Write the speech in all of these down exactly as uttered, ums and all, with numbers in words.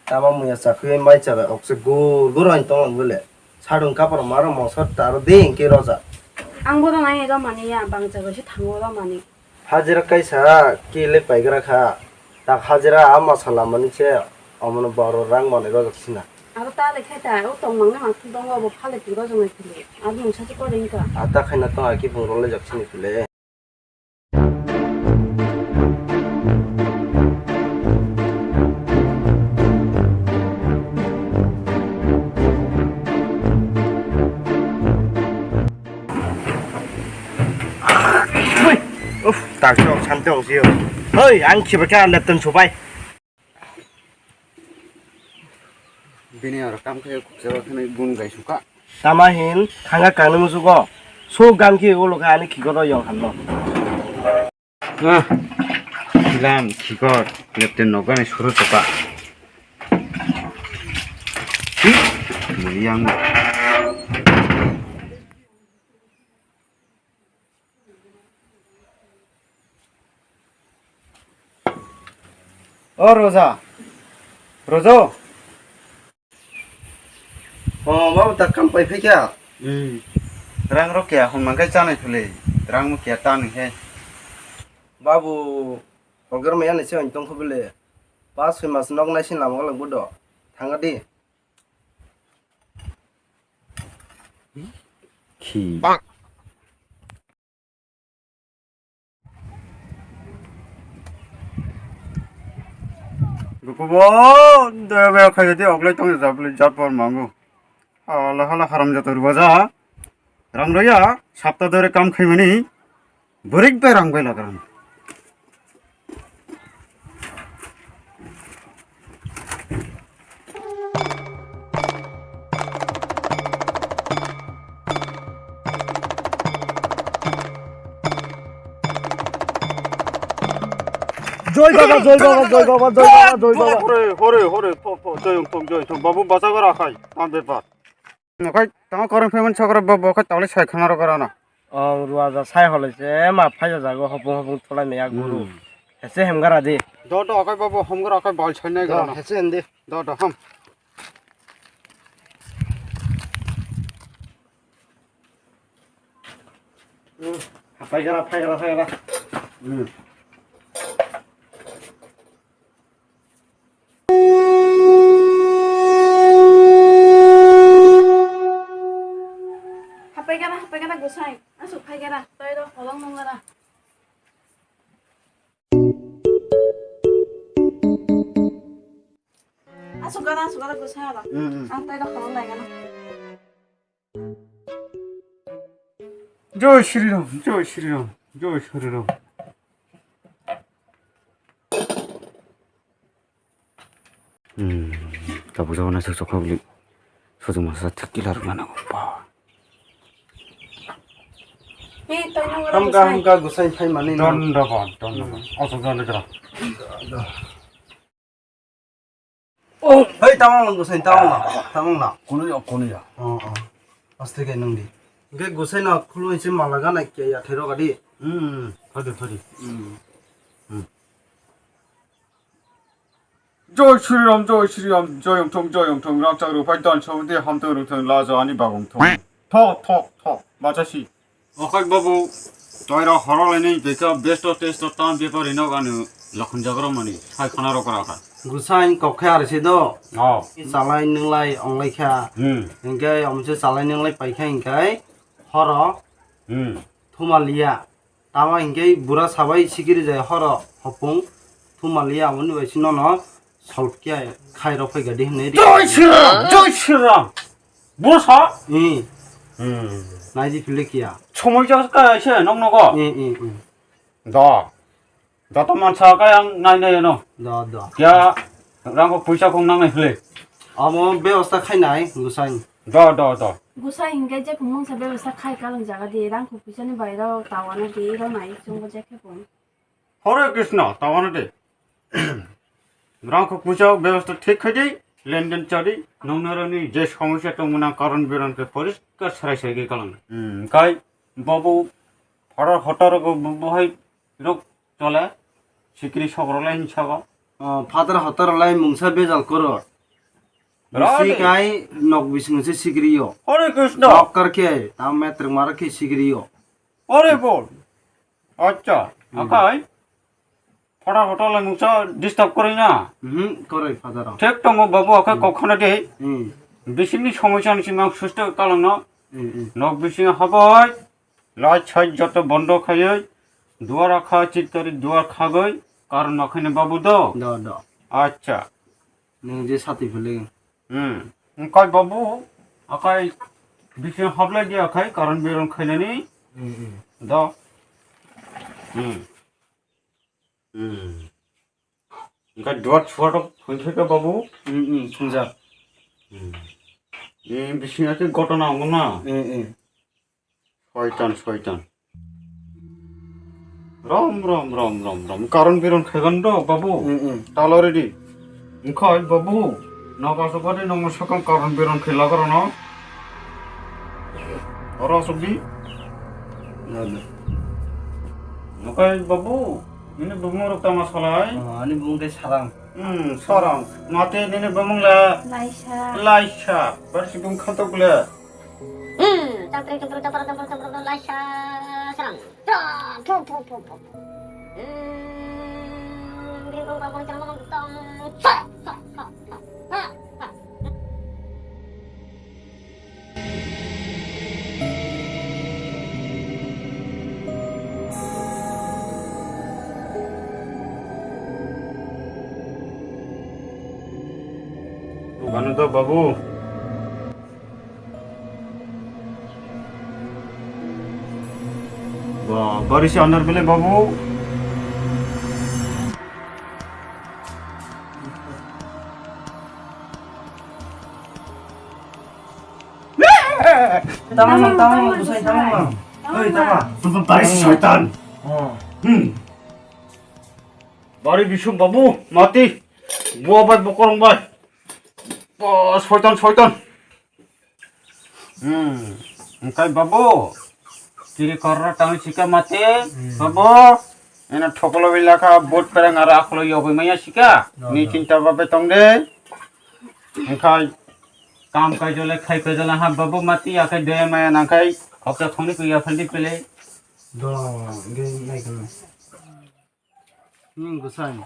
Tama muya chakwi mai chabai okse gur gur ani tonglang bele. Sadung kapar maro mosor taro de inke roja. Ang bodo nai romani ya bang chabai se thango romani. Hajira kaisa ki le paigra kha. Tak hajira a masa lamani se omono boro rang manwi rojak sina. Aro ta le khe ta o tong mangna mang thung tongo bo phale thung rojak nai thung. Aro mungsa se kore inka. Ata khaina tong aki phung role jak sini phile. Uf, tak chok santi ong sio. Hoi, ang khiba kha lepten subai. Bini aro kam khe khukjaba khe gun gai suka. Tama hin thanga kangni musugo. So gam khe ulo kha ani khikoro yong hamno. Ah, lam khikor lepten nogani suru toka. Hi, muli yang. O Roja. Rojo. O, babu, tak kam pai phai kha? Hmm. Rang rok kya hwn man kai chanai phule. Rang mo kya ta nung he. Babu, program ya ni se tong khu bele. Pas soi mas nok nai sin lama galak bodo. Thanga di. Khi. Bukubo doya baya khaijadi oglai tong jabli jat por mangu. Hala hala haram jato rubaja. Rang roya sapta dore kam khaimani. Burik bai rang bai laga rang. Joi baba, joi baba, joi baba, joi baba, joi baba. Hore, hore, hore, po, po, joi ong tong, joi ong tong. Babu bacha gara khai, ta bepar. Nokai, tamo korang payment chokra bo, bo khai tawle sai khana ro gara na. Ang ruaja sai hole se ma phaija jago hopung hopung tholai maya guru. Hmm. Hese hemgara di. Do, do, akai babo, homgor akai bal chai nai Do, gana. Hese endi. Do, do, ham. Hmm. Phai gara, phai gara, phai gara. Hmm. Hapai gara, hapai gara, gusai. Asuk phai gara, toi do, holong nung gara. Asuk gara, asuk gara, gusai ala. Hmm, hmm. Ang toi do, holong nai gara. Jai Shri Ram, Jai Shri Ram, Jai Shri Ram. Hmm, tabuk jabo naisuk sokha bwlwi. Sojong masa thik kila rwna nango. Ba. Hamka, hamka, gusai phai mani no. Don dobo, don dobo. Hmm. Oso jale jara. Oh, hei, tamang lang gusai, tamang lang, tamang lang. Kunu ya, kunu ya. Oh, oh. Aste khe nung di. Hingke gusai no khulung se mala gana khe ya thai rok adi. Hmm, phadi, phadi. Hmm. Hmm. Jai Shri Ram, Jai Shri Ram, Jai Ongthong, Jai Ongthong, Rangchak Ruphai Dan Somodi Hamthong Rungthong Laja Ani Bagong Thong. Tho, tho, tho, bachasi. Okhai babu, toira horolaini beka besto testo tam bepari no ganu lakhun jagra mani, hai khana rokra kha. Gusai kokhe arisi do. Oh. Chalai nunglai onglai kha. Hmm. Hingke omse chalai nunglai paikha hingkai horo. Hmm. Thumaliya. Tama hingke bura sabai sikiri jai horo hopung. Thumaliya amoni bai sinono solve kya khai rok phai gadi hinwi ri. Jai Shri Ram, Jai Shri Ram. Bo sa? Hmm. Hmm. Naidi phile kiya. Somoi ja ka se nok nogo. Hmm, hmm, hmm. Da. Da to mansa ka yang nai nai no. Da, da. Kya rang ko puisa kong nang nai phile. Amo bebosta khai nai gusai. Da, da, da. Gusai hingke je kumung sa bebosta khai kalang jaga di rang ko puisa ni bai ro tawana di ro nai chungo je khe pon. Hare Krishna, tawana de. Rang ko puisa bebosta thik khai di, lenden chadi, nongnarani je somosya tongmana karon biron ke poriskar sarai sai ke kalang. Hmm, kai babu, phara hotar ko bo hai rok chole, sikri sokro lai hinsago. Oh, phadar hotar lai mungsa bejal koro. Rani. Bisi kai nok bising se sikriyo. Hare Krishna. Nok kar khe, tam metrik mar khe sikriyo. Hare bol. Acha, hmm. Akai. Fada hotel ang sa disturb kori na. Hmm, kori fada rok. Thik tongo babu, akai hmm. Kok khana de. Hmm. Bising ni somosya ni simang susto kalangno. Hmm, hmm. Nok bising habai. Light side joto bondo khaiwi, duar akha chit kari duar khagwi, karon ma khaina babu do? Do, do. Acha. Nwng je sati philwi. Hmm. Wngkha babu, akai bising hablai di akai, karon biron khainani. Hmm, hmm. Do. Hmm. Hmm. Wngkha duar suar rok phunjak kha babu? Hmm, hmm, phunjak. Hmm. Ni bising ake gotona wngkha na? Hmm, hmm. Soitan, soitan. Rom, rom, rom, rom, rom. Karon biron khaigan do, babu. Mm, mm. Talo ready. Wngkhai, babu. Nogo asuk bade nongo sakang karon biron khailagaro no. Oro asuk di. Nada. Wngkhai, babu. Nini bumung rok tama salai. Oh, ani bumung khe Sarang. Hmm, Sarang. Mate nini bumung la? Laisa. Laisa. Bar si bum khatok le. Hmm, tongpreng, tongpreng, tongpreng, tongpreng, tongpreng, laisa, serang. Tong, tong, tong, tong, tong. Hmm, gring, gring, gring, gring, gring, gring, tong, tong, tong, tong, tong, tong, tong, tong. Bano to, babu. Ba, bari se andar bele babu. Tamang, tamang, tamang, tamang. Oi, tamang. Bari se shaitan. Oh. Hmm. Bari bisuk babu, mati. Buwa bai bokorong bai. Ba, soitan, soitan. Hmm, wngkhai babu, kiri korra tang sika mate, hmm. Babu, ena thokolo bilaka bot perang ara akholo yogoi maya sika, no, ni no. Chinta babe tong de. Wngkhai, kam kai jole, khai kai jole, ha babu mati, akai doya maya nangkhai, hokta thongni kuya phaldi pele. Do, ge nai kano. Hmm, gusai.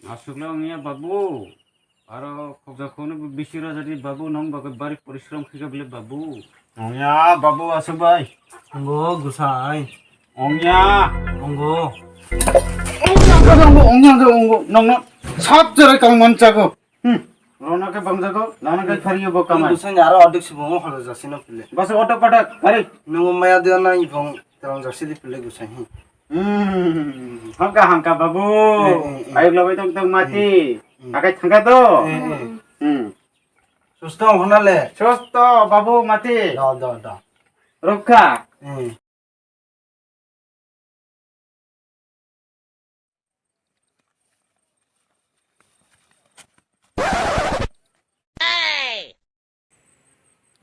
Aswkle wngya babu. Aro khokja khoknwi bo bisi rajadi babu, nwng bagwi bari porishrom khaikha bwle babu. Wngya babu aswk bai. Wnggo gusai. Wngya. Wnggo. Wngya wnggo wngya wnggo. Nwngno sab jora kang manchago. Hmm. Rona khe bangjago, nana khe khariyo bo kamai. Gusai aro aduk si bo holo jasino pile. Bas otok patak, kari. Nwng maya dia na ibong terang jasi di pile gusai hi. Hmm, hangka hangka babu. Eh, eh, eh. Ayuk labai tong tong mati. Hmm, hmm. Akai thangka to. Eh, eh. Hmm. Susto hona le. Susto babu mati. Do, do, do. Rokha. Eh.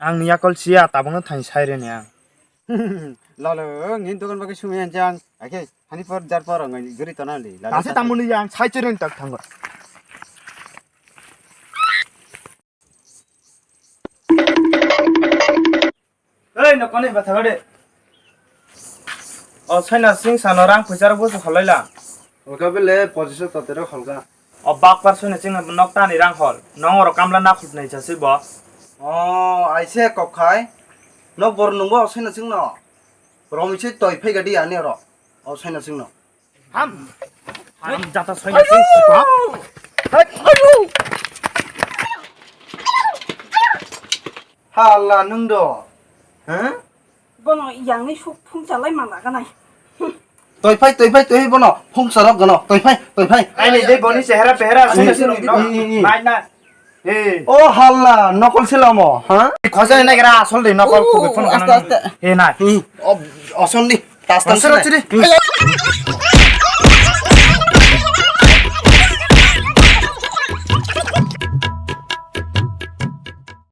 Ang ni yakol siya, tabukno thani sai rwni ang. Lalo, ngini dogan bagwi sumi anjang. Akhe, hani por jar por ngai guri tona li. Lalo, tase tamoni yang sai cheren tak thango. Ei, no kone ba thaga de. O saina sing sano rang phuisa rok bosu kholai la. Oka bele pochisho tatero kholka. O bakpar suni chingno nok tani rang hol. Nong oro kamla na khulnai chasi bo. O, aise kok khai. Nok bor nungbo o saina chingno. Romi se toi phai gadi ani oro. O saina chingno. Ham. Ham jata saina ching. Hala nung do. Ha? Bono yangni suk phung chalai mana ganai. Toi phai, toi phai, toi phai bono. Phung sarok gano. Toi phai, toi phai. Ai ni dei boni chehra pehra. Ni, ni, ni, ni. Nai, nai. Hey. O hala, nokol se lamo, ha? Khojai nai gra asol de nokol. Oh, khubui phun aste, gano. Aste. He nai. Hmm. O, asol ni. Tas tas. Asol ni. Chiri. Hmm.